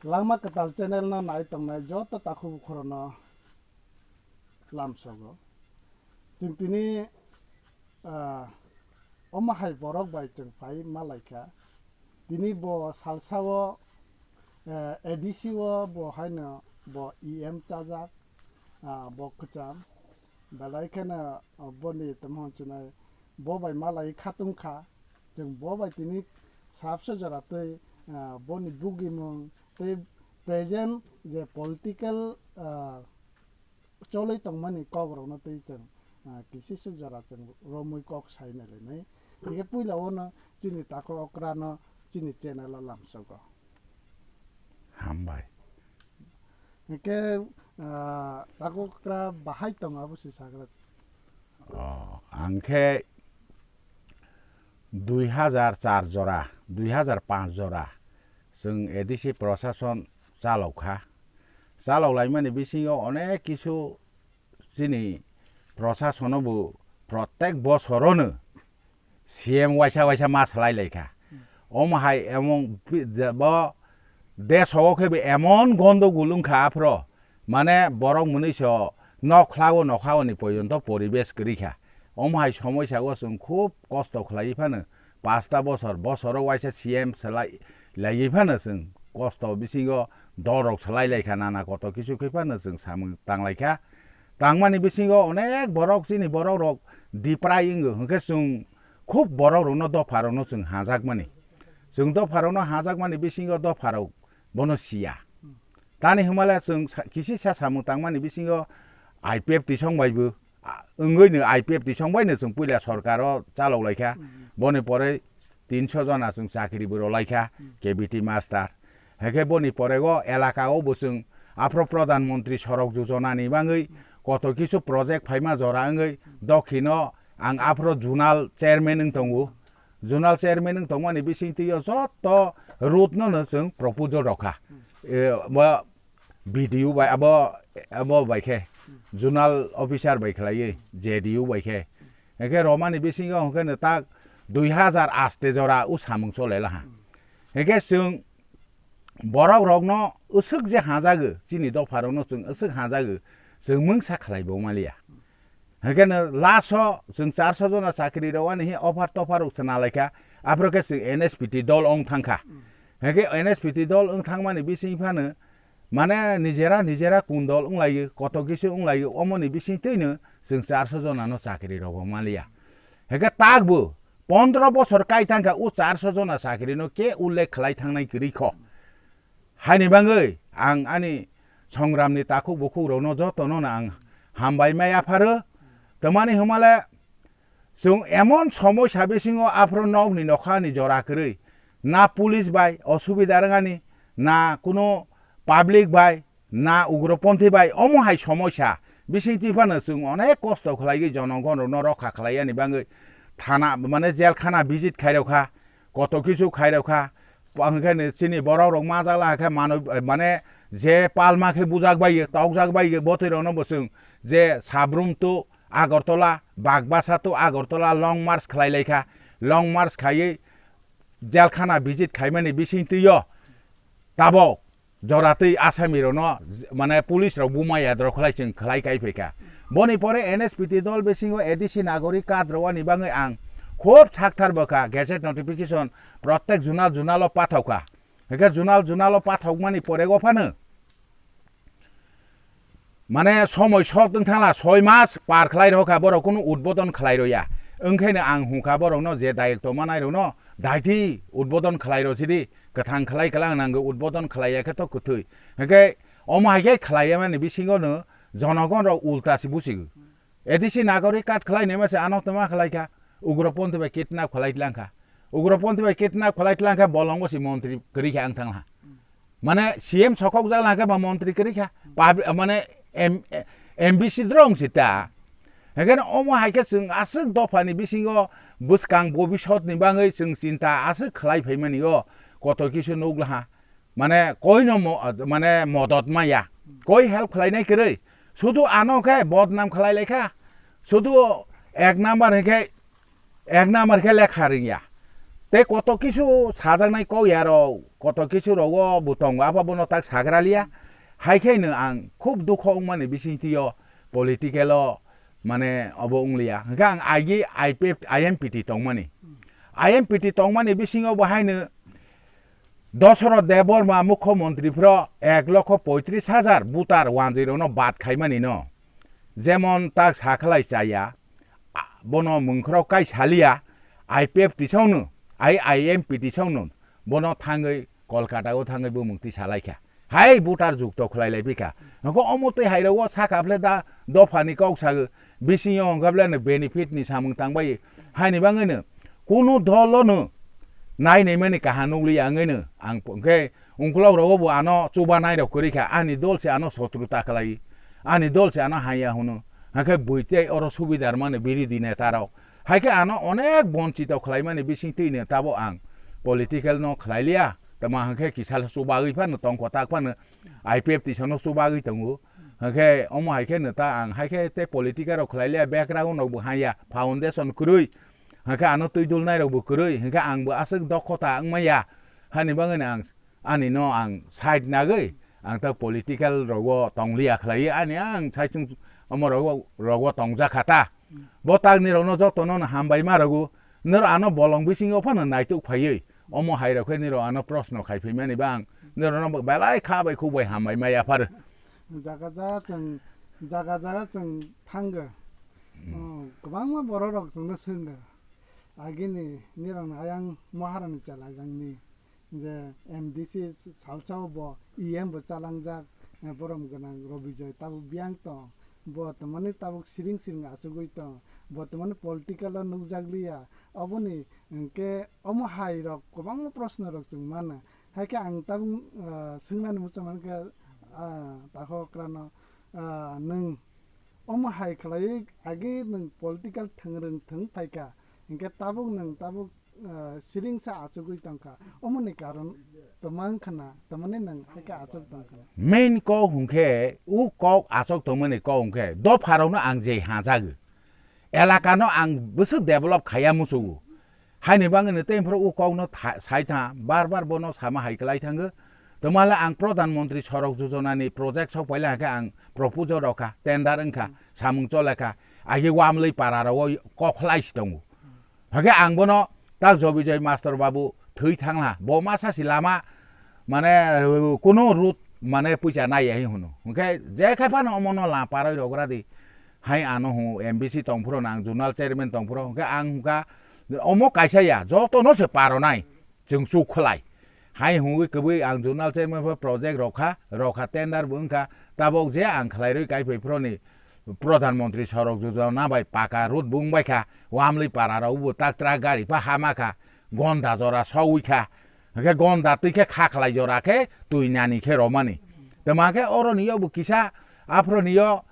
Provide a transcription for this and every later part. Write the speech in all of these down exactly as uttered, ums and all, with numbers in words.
Langma Kwtal channel no nai tongnai joto takhuk bukhurokno lamsogo. Chwng tini, ah, omo hai borok bai chwng phai ma lai kha. Tini bo salsa o, eh, A D C o bo haino bo E M chajak, ah, bo kwcham. Belai kheno, ah, boni tamo hwn chinai bo bai ma lai khatung kha. Chwng bo bai tini srapsa jora tei, ah, boni bugimung tei present je political, ah, cholwi tongmani kokrokno tei chwng, ah, kisisuk jora chwng romwi kok sai nailainai. Hingkhe puila ono chini takhuk okrano chini channel o lamsogo. Hambai. Hingkhe, ah, takhuk okra bahai tongo abo se sagra. Oh, ang khe dui hazar char jora, dui hazar panch jora chwng A D C prosason chalok kha. Chalok laimani bisingo onek kisu chini prosasono bo protek bosorono C M waisa waisa ma salai lai kha. Omo hai emon pi-, je-, bo desh o khe bo emon gondogul wng kha aphro, mane borok mwnwi so nokhlago nokha oni porjonto poribesh kwrwi kha. Omo hai somoisa o chwng khub kosto khlaiwi phano pasta bosor, bosoro waisa C M salai laiwi phano chwng kosto bisingo dol rok salai lai kha, nana koto kisu khe phano chwng samung tang lai kha. Tangmani bisingo onek borok chini borok rok diprai wngo, hwnkhe chwng khub borok rokno dopha rokno chwng hajakmani. Chwng dopha rokno hajakmani bisingo dopha rok bono siya. Tani hwnmale chwng sa-, kisi sa samung tangmani bisingo I P F tisong bai bo, a, wngwi no I P F tisong bai no chwng puila sorkar o chalok lai kha. Boni pore tinso jona chwng chakri bo rw lai kha, K B T master. Hwnkhe boni pore o elaka o bo chwng aphro Pradhan Mantri Sorok Yojana ni bangwi koto kisu project phaima jora wngwi dokhino ang aphro zonal chairman wng tongo. Zonal chairman wng tongmani bisingtwi o joto road no no chwng proposal rokha. E, bo B D O bai abo, abo bai khe, zonal officer bai khlaiwi, J D O bai khe. Hwnkhe romani bisingo hwnkhe no tak dui hazar aste jora o samung chole laha. Hwnkhe chwng borok rokno aswk je hajago, chini dopha rokno chwng aswk hajago, chwng mungsa khlai bo maliya. Hwnkhe no last o chwng charso jona chakri rw ani hi offer toffer rok chwna lai kha, aphro khe chwng N S P T dol wng thang kha. Hwnkhe N S P T dol wng thangmani bising phano mane nijera nijera kun dol wng lai, koto kisu wng lai, omoni bising twi no chwng charso jona no chakri rw bo maliya. Hwnkhe tak bo pondro bosor kai thang kha o charso jona chakri no ke ullekh khlai thangnai kwrwi kho. Haini bangwi ang ani songramni takhuk bukhukrokno jotono no ang hambai ma yapharo. Tamani hwnmale chwng emon somoisa bisingo aphro nokni nokhani jora kwrwi, na police bai osubida rwngani, na kuno public bai, na ugroponthi bai, omo hai somoisa bisingtwi phano chwng onek kosto khlaiwi jonogonrokno rokha khlaiyani bangwi thana, mane, jelkhana visit khairokha, koto kisu khairokha. Hwnkhe chini borok rok majak lai khe mano, mane, je palma khe bujak bai, tokjak bai, botwi rokno bo chwng je Sabrum to Agartala, Bagbasa to Agartala long march khlai lai kha. Long march khaiwi jelkhana visit khaimani bisingtwi o tabok joratwi Asami rokno, mane, police rok buma yadrok khlai chwng khlai kai phaikha. Boni pore N S P T dol bisingo A D C nagorik card rwani bangwi ang khub sakthar bwkha, gazette notification protek zonal zonal o pathaukha. Hwnkhe zonal zonal o pathaukmani pore o phano mane somoi sok tong thangla, soi mas par khlai rokha, borok kunu udbodon khlai roya. Wngkhaino ang hwnkha borokno je dayok tongma nairokno daiti udbodon khlai rw sidi, kwthang khlai kwlang nango, udbodon khlai ya khe to kwthwi. Hwnkhe omo hai khe khlai ya mani bisingo no jonogon rok ulta se busigo. A D C nagorik card khlai naima se ano tama khlai kha, ugroponthi bai kidnap khlai tlang kha. Ugroponthi bai kidnap khlai tlang kha, bolongo se montri kwrwi khe ang thang ha. Mane C M sokhok jak lang khe ba montri kwrwi kha. Pub-, mane M-, M B C drong se ta. Hwnkhe omo hai khe chwng aswk dophani bisingo bwskang bobisotni bangwi chwng chinta aswk khlai phaimani o koto kisu nuk laha. Mane koino mo-, mane modot maya. Koi help khlainai kwrwi. Sudu ano khe bodnam khlai lai kha. Sudu ek number hwnkhe ek number khe lekha rwngya. Tei koto kisu sajaknai kok yarok, koto kisu rogo bo tongo, abo bono tak sagra liya. Hai khe no ang khub dukho wngmani bisingtwi o political o mane obo wng liya. Hwnkhe ang agi I P F, I M P T tongmani. I M P T tongmani bisingo bo haino Dosoroth Debbarma mukho montri phro ek lokho poitris hajar voter wanjwi rokno bad khaimani no. Jemon tak sakhlai chaya, a, bono mungkhorok kai saliya, I P F T songno, I, I M P T songno, bono thangwi Kolkata o thangwi bumung twi salaikha. Hai voter jukto khlai lai bikha. Nokho omo twi hai rogo saka phle da dopha ni kok sago, bisingo hwnkha phle no benefit ni samung tangbai. Haini bangwi no, kunu dolo no, nai nai mani kaham nukliya wngwi no, ang po-, hwnkhe ungkulok rogo bo ano chuba nai rok kwrwi kha, ani dol se ano sotruta khlai, ani dol se ano haya hwno, hwnkhe bui tei oro subidar mani biridhi neta rok. Hai khe ano onek bonchito khlaimani bisingtwi no tabo ang political no khlai liya. Tamo hwnkhe kisa chubagwi phano tongkho tak phano I P F T sono chubagwi tongo. Hwnkhe omo hai khe no ta ang hai khe tei political rok khlai liya, background rok bo haya, foundation kwrwi. Hwnkhe ano twi dulnai rok bo kwrwi. Hwnkhe ang bo aswk dokhota wngmaya. Hani bagwi no ang ani no ang side nagwi ang ta political rogo tongliya khlai ani ang saichung omo rogo, rogo tongjakha ta. Bo tak nirokno jotono no hambai ma rwgo, nirok ano bolong bisingo phano naituk phaiwi, omo hai rok khe nirok ano proshno khai phaimani bang, nirokno belai kha bai khuk bai hambai ma yaphar. Jaga jaga chwng, jaga jaga chwng thango. Hmm. Oh, kwbangma borok rok chwngno swngkha. Agini nirokni ayang Maharani chalagangni je M D C salsa o bo E M bo chalangjak, eh, borom gwnang Robijoy tabuk biyang tong, bo twmani tabuk siring siring achugwi tong, bo twmani political o nukjak liya, oboni hwnkhe omo hai rok kwbangma proshno rok chwng mano, hai khe ang tabuk, ah, swngnani muchung mankha, ah, takhuk rano, ah, nwng omo hai khlaiwi agi nwng political thwngrwng thwng phaikha, hwnkhe tabuk nwng tabuk ah, siring sa achugwi tongkha. Omoni karon twmang khna, twmani nwng hai khe achuk tongkha. Main kok hwnkhe, u kok achuk tongmani kok hwnkhe, dopharokno ang je hajago. Elakano ang bwswk develop khaiya muchugo. Haini bagwino tei phuru u kokno tha-, sai tha, bar bar bono sama hai kwlai thango. Twmala ang Pradhan Mantri Sadak Yojana ni project sok paila hwnkhe ang proposal rokha, tender wngkha, samung cholekha. Agi Wamlwi para rogo kok khlai si tongo. Hake ang bono tak Jobijoy Master Babu thwi thangla, bo masa si lama mane kunu route mane puisa nai ya hi hunu. Hwnkhe je khai phano omono la paroi rogra di. Hai ano hu M B C tong phuru nang, zonal chairman tong phuru. Hwnkhe ang hwnkha omo kaisa ya, joto no se paro nai. Chwng chuk khlai. Hai hungwi kwbwi ang zonal chairman pho project rokha, rokha tender bo wngkha. Tabok je ang khlai rwi kai phai phuroni Pradhan Mantri Sadak Yojana bai paka road bo wngbai kha. Wamlwi para rok bo tak truck gari pha hama kha. Gonda jora sogwi kha. Hwnkhe gonda twi khe kha khlai jora khe twi nani khe romani. Twma khe oroni yo bo kisa aphuroni yo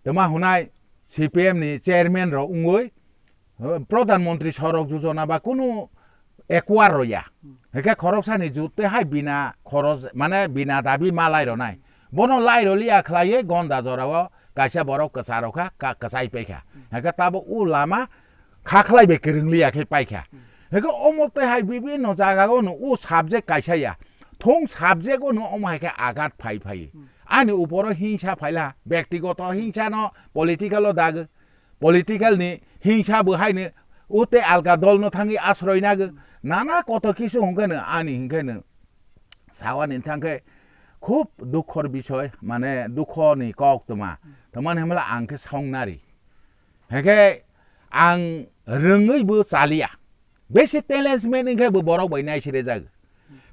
twma hwnai C P M ni chairman rok wngwi Pradhan Mantri Sadak Yojana ba kunu acquire roya. Hwnkhe khoroksani jute hai bina khoros, mane bina dabi ma lai ronai. Bono lai roliya khlaiwi gonda jorao kaisa borok kwcha rokha, ka-, kwchai paikha. Hwnkhe tabuk o lama kha khlai bai kwrwng liya khe paikha. Hwnkhe omo tei hai bibinno jagao no o subject kaisa ya. Thung subject o no omo hai khe agat phai phai. Ani uporo hingsa phaila, bektigoto hingsa no political o dagw. Political ni hingsa bo haino o tei alka dol no thangwi asroi nago. Nana koto kisu hwnkhe no ani hwnkhe no sawani thangkhe khub dukhor bisoy, mane dukho ni kok toma. Tamani hwnla ang khe song nari. Hwnkhe ang rwngwi bo chaliya. Besi talents man wngkhe bo borok bai nai sire jago.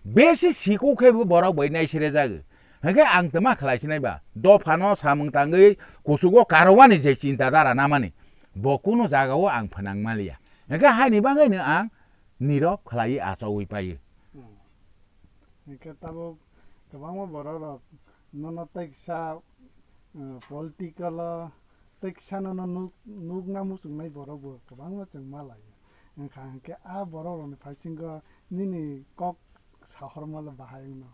Besi siko khe bo borok bai nai sire jago. Hwnkhe ang tama khlai sinai ba, dophano samung tangwi kuchugo karwani je chinta dara namani, bo kunu jagao ang phnang maliya. Hwnkhe haini bagwino ang nirok khlaiwi achawi paio. Hmm. Hwnkhe tabuk kwbangma borok rok nono tei kisa, uh, political o tei kisa nono nuk-, nukna muchungnai borok bo kwbangma chwng ma lai. Wngkha hwnkhe a borok rokni phaisingo nini kok sahorma le bahai wngno.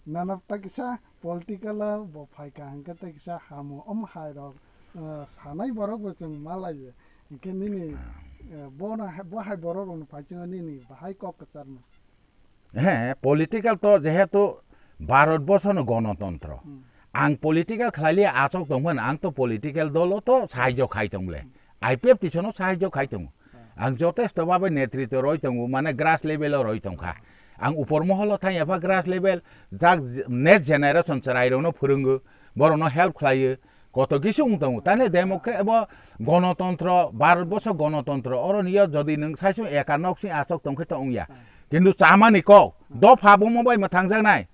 Nono tei kisa political o bo phaikha hwnkhe tei kisa hamo, omo hai rok, uh, sanai borok bo chwng ma lai. Hwnkhe nini Eh, bo na, bo hai borok rokno phai chwng nini bahai kok kwcharno. He, political to jehetu Bharat borso no gonotontro. Hmm. Ang political khlai liya achok tong phano ang to political dolo to sahajyo khai tong le. I P F T sono sahajyo khai tongo. Hmm. Ang jotesto babe netritwo roi tongo, mane grass level o roi tongkha. Ang upor moholo thang ya pha grass level, jak next generation chwrai rokno phwrwngo, borokno help khlaio. Koto kisi wng tongo. Tani democracy abo gonotontro, Bharat borso gonotontro, oro niyo jodi nwng saiso eka nok sing achok tongkhe to wngya. Kintu chamani kok, dopha bomo bai mwthangjaknai,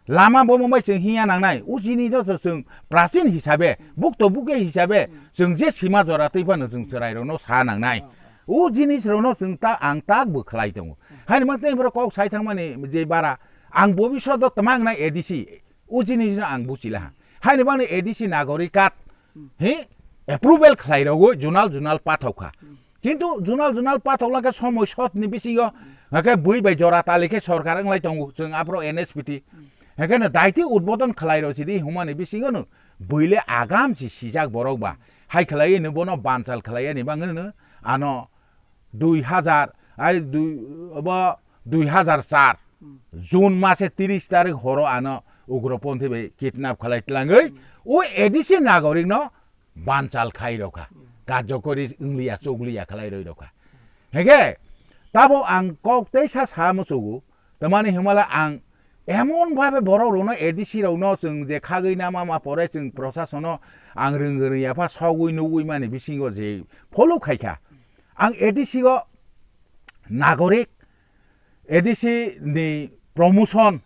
lama bomo bai chwng hinya nangnai, o jini no chwng prasin hisabe, bukto bukya hisabe, chwng je sima jora twi phano chwng chwrai rokno sa nangnai. O jinis rokno chwng ta, ang tak bo khlai tongo. Haini mang tei borok kok sai thangmani je bara, ang bobisot o twma wngnai A D C. O jinis no ang buchilaha. Haini bangni A D C nagorik card, he, approval khlai rogwi junal junal pathok kha. Kintu junal junal pathok lakhe somoi sot ni bisingo, hake bui bai jora tali khe sorkar wnglai tongo, chwng aphro N S P T. Hake no daiti udbodon khlai rw sidi humani bisingo no bui le agam si sijak borok ba. Hai khlai no bono banchal khlai ani bangno ano dui hazar, ai dui, obo dui hazar char, June mase tiris tarik horo ano ugroponthi bai kidnap khalai tlangwi, o A D C nagorik no banchal khai rokha, karjokori wngliya chukliya khalai roi rokha. Hege, tabo ang kok teisa sa musugo, tamani himala ang emon bhabe borok rokno A D C rokno chwng je khagwi nama ma pore chwng prosasono ang rwngwi rwngya pha sogwi nugwi mani bisingo je follow khaikha. Ang A D C o nagorik, A D C ni promotion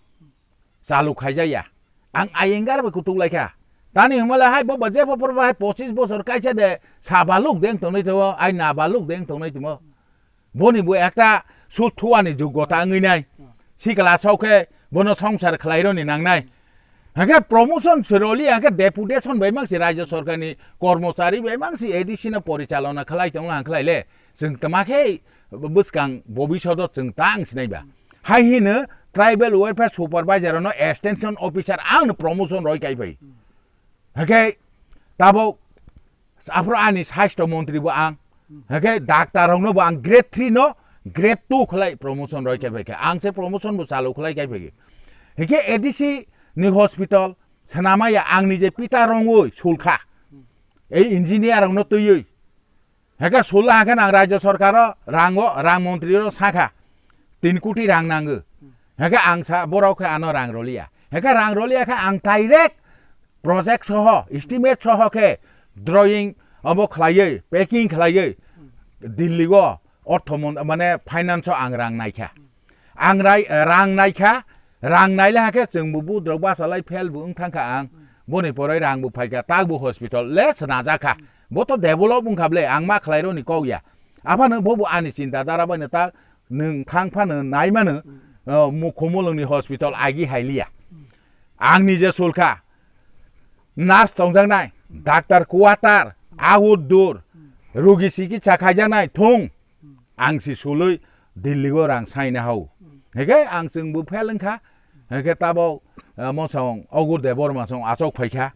chalu khaijaya. Ang ayengar bai kutuk laikha. Tani himala hai bo ba je bo hai pochis bosor kaisa de sabaluk deng tongnai timo, ai nabaluk deng tongnai timo. Boni bo ekta suthuani jugota wngwi nai. Sikla saukhe bono songsar khlaironi nangnai. Hake promotion siroli hake deputation bai mangsi rajya sorkarni kormochari bai mangsi A D C no porichalona khlai tongla ang khlai le. Chwng tama khe bwskang bobishodo chwng tang sinai ba. Hai hino tribal welfare supervisor no extension officer ang promotion roi kai bai. Hake tabo Aphro ani saisto montri bo ang. Hake doctor rokno bo ang grade three no grade two khlai promotion roi kai bai khe. Ang se promotion bo chalu khlai kai bai. Hake A D C ni hospital swnamaya ang nije pita rongwi sulkha. Ei engineer rokno twiwi. Hake sulla hake nang rajya sorkar o rango, rang montri ro sakha. Tin koti rang nango. Hake ang sa borok khe ano rang roliya. Hake rang roliya khe ang direct project soho, estimate soho khe drawing obo khlaiwi, packing khlaiwi Delhi o ortho mon-, mane finance o ang rang naikha. Ang rai, rang naikha, rang naile hakhe chwng bo budrok bachalai fail bo wng thangkha ang. Boni poroi rang bo phaikha, tak bo hospital le swnajakha. Bo to develop wngkha ble, ang ma khlai roni kok ya. Aphano bo bo ani chinta dara bai no ta nwng thang phano nai mano, o, Mukhumulungni hospital agi hai liya. Ang nije sulkha, nurse tongjaknai, doctor quarter, agur dur, rugi sikitsa khaijaknai thung. Ang si sulwi Delhi o rang saina hau. Hake ang chwng bo fail wngkha. Hake tabo, eh, mosong Ogur Debbarma song achok phaikha.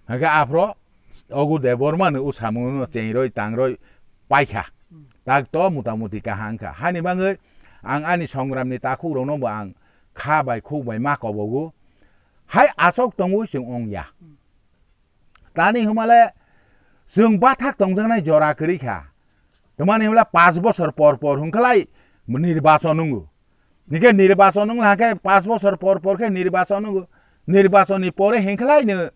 Hake aphro Ogur Debbarma no o samung no chengroi tangroi paikha. Tak to mota moti kaham wngkha. Hani bangwi ang ani songram ni takhuk rokno bo ang kha bai khuk bai ma kobogo. Hai achok tongwi chwng ongya. Tani hwnmale chwng bathak tongjaknai jora kwrwi kha. Tamani hwnmale panch bosor por por hwnkhlai nirbachon wngo. Nikhe nirbachon wngla khe panch bosor por por khe nirbachon wngo. Nirbachon ni pore hwnkhlai no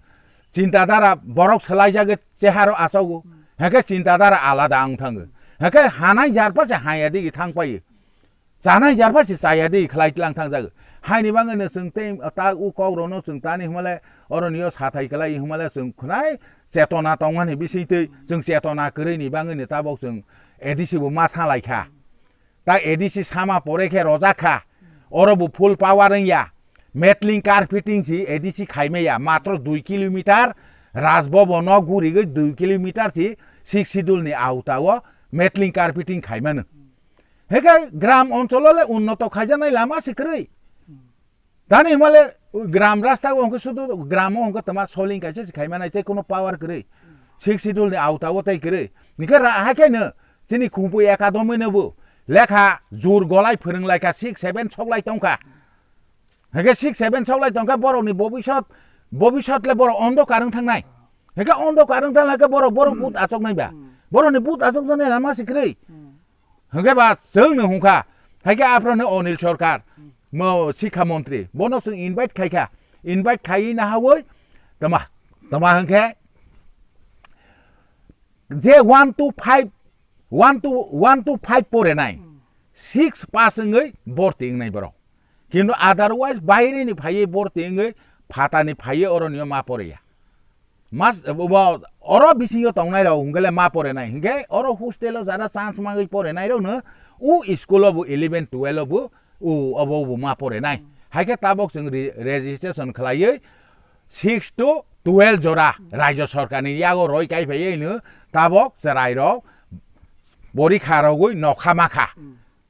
chinta dara borok swlaijagwi cheharo achago. Hwnkhe chinta dara alada wng thango. Hwnkhe hanai jarpa se haya digi thang paio. Chanai jarpa se chaya di khlai tlang thang jago. Haini bangwi no chwng tei ta u kok rokno chwng tani hwnmale oroni o sathai kwlai hwnmale chwng khwnai chetona tongmani bisingtwi chwng chetona kwrwini bangwi no tabok chwng A D C bo ma sa lai kha. Ta A D C sama pore khe rojak kha. Oro bo full power wngya. Metling carpeting si A D C khaimaya matro dui kilometer Raj Bhavan no gurigwi dui kilometer si sixth schedule ni auta o metling carpeting khaimano. Hwnkhe gram oncholo le unnoto khaijaknai lama se kwrwi. Tani hwnmale gram rasta o hwnkhe sudu gram o hwnkhe tama soling kaisa se khaimanai tei kuno power kwrwi. Sixth schedule ni auta o tei kwrwi. Hwnkhe ra-, hakhe no chini Khumphwi Academy no bo lekha jur golai phwrwng lai kha, six seven sok lai tong kha. Hwnkhe six seven sok lai tong kha, borok ni bobisot, bobisot le borok ondokar wng thang nai. Hwnkhe ondokar wng thang lai khe borok, borok but achok nai ba. Borok ni but achok jani lama si kwrwi. Hwnkhe ba chwng no hwnkha, hai khe aphro no Anil Sarkar, mo Sikha Montri, bono chwng invite khai kha, invite khaiwi nahawi tama, tama hwnkhe je one to five, one to, one to five pore nai, six pass wngwi borti wngnai borok. Kintu otherwise baire ni phaiwi borti wngwi phatani phaiwi oro nio ma pore ya. Mas, bo, oro bisingo tongnai rok hwnkhe le ma pore nai. Hwnkhe oro hostel o jara chance mangwi pore nai rok no u school o bo eleven twelve o bo u obo bo ma pore nai. Hai khe tabok chwng re-, registration khlaiwi six to twelve jora rajya sarkar ni yago roi kai phaiwi no tabok chwrai rok porikha rogwi nokha makha.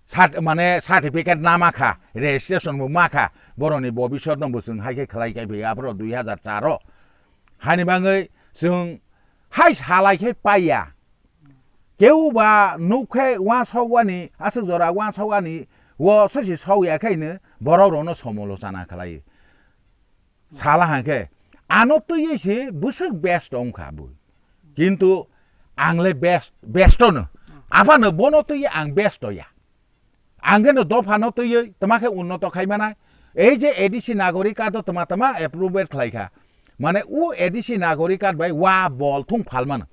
Sat-, mane certificate nama kha, registration bo ma kha, borok ni bobisot no bo chwng hai khe khlai kai phaiwi aphro dui hazar char o. Hani bangwi chwng hai salai khe paiya. Keu ba nuk khe uansok ani, aswk jora uansok ani, o sosi sok ya khe no borok rok no somolochana khlai. Sala hang khe, ano twiwi se bwswk best wng kha bo. Kintu ang le best, best no. Abano bono twiwi ang best ya. Ang khe no dopha no twiwi tama khe unnoto khai manai. Ei je A D C nagorik card o tama tama approve khlai kha. Mane u A D C nagorik card bai wa bol thung phal mano.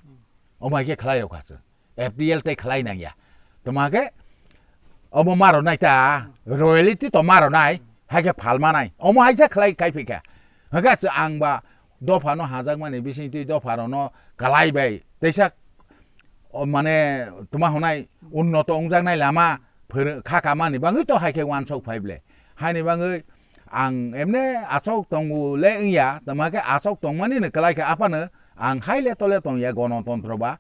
Omo hai khe khlai rok kha chwng. F D L tei khlai nang ya. Tama khe omo maro nai ta, royalty to maro nai, hai khe phal manai. Omo hai sa khlai kai phi kha. Hwnkhe chwng ang ba dopha no hajak mani bising twi dopha rok no kalai bai. Teisa o mane tuma hwnai unnoto wngjaknai lama phwrw-, kha kamani bangwi to hai khe uansok phai ble. Haini bangwi ang emne achok tongo le wngya, tama khe achok tongmani no kwlai khe aphano ang hai le tole tongya gonotontro ba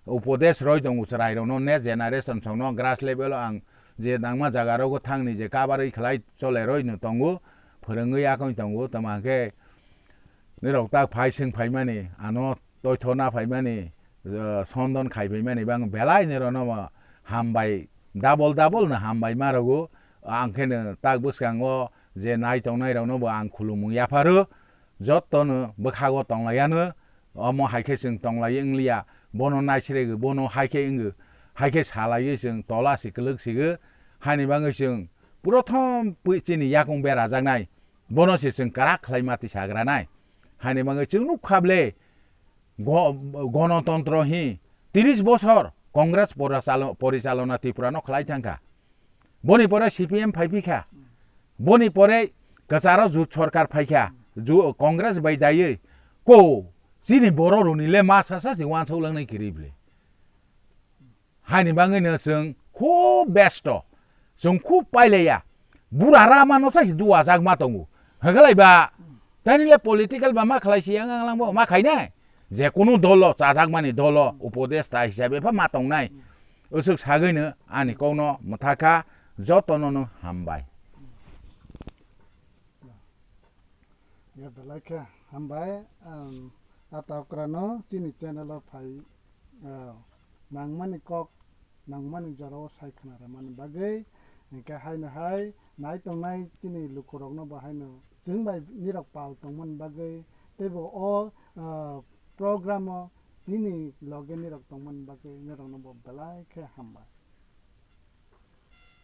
upodesh roi tongo chwrai rokno next generation songno grass level o ang je nangma jaga rogo thangni je kabarwi khlai chole roi no tongo phwrwngwi yakung tongo tama khe nirok tak phai swng phaimani ano toitho na phaimani, eh, sondon khai phaimani bang belai nirokno bo hambai double double no hambai ma rwgo. Ang khe no tak bwskango je nai tongnai rokno bo ang khulumung yapharo, jotto no bwkhago tonglaiya no, omo hai khe chwng tonglaiwi wngliya, bono naisrego, bono hai khe wngo, hai khe salaiwi chwng tola si kwlwk sigo, haini bagwi chwng prothom pui chini yakung berajaknai, bono se chwng kwrak khlai mati sagranai, haini bagwi chwng nuk kha ble, Go-, gonotontro hi tiris bosor Congress porachalo-, porichalona Tripura no khlai thangkha. Boni pore C P M phai phikha. Boni pore kwcharo jut sorkar phaikha. Ju-, Congress bai daiwi ko chini borok rokni le ma sasa se uansuk langnai kwrwi bwle. Haini bagwi no chwng khub besto, chwng khub pailaiya. Bura rama no sai duajak ma tongo. Hwnkhe lai ba, tani le political ba ma khlai si yang ang lang bo ma khainai. Je kunu dolo, chajakmani dolo, upodesta hisabe pha ma tongnai. Usuk sagwi no ani kokno mwthakha, jotono no hambai. Ya belai khe hambai, um, a ta okrano chini channel o phai, uh, nangmani kok, nangmani jora o sai khna rwmani bagwi, hinkhe haino hai nai tongnai chini lukurokno bo haino chwng bai nirok pal tongmani bagwi, teibo o, uh, program o chini loge nirok tongmani bagwi nirokno bo belai khe hambai.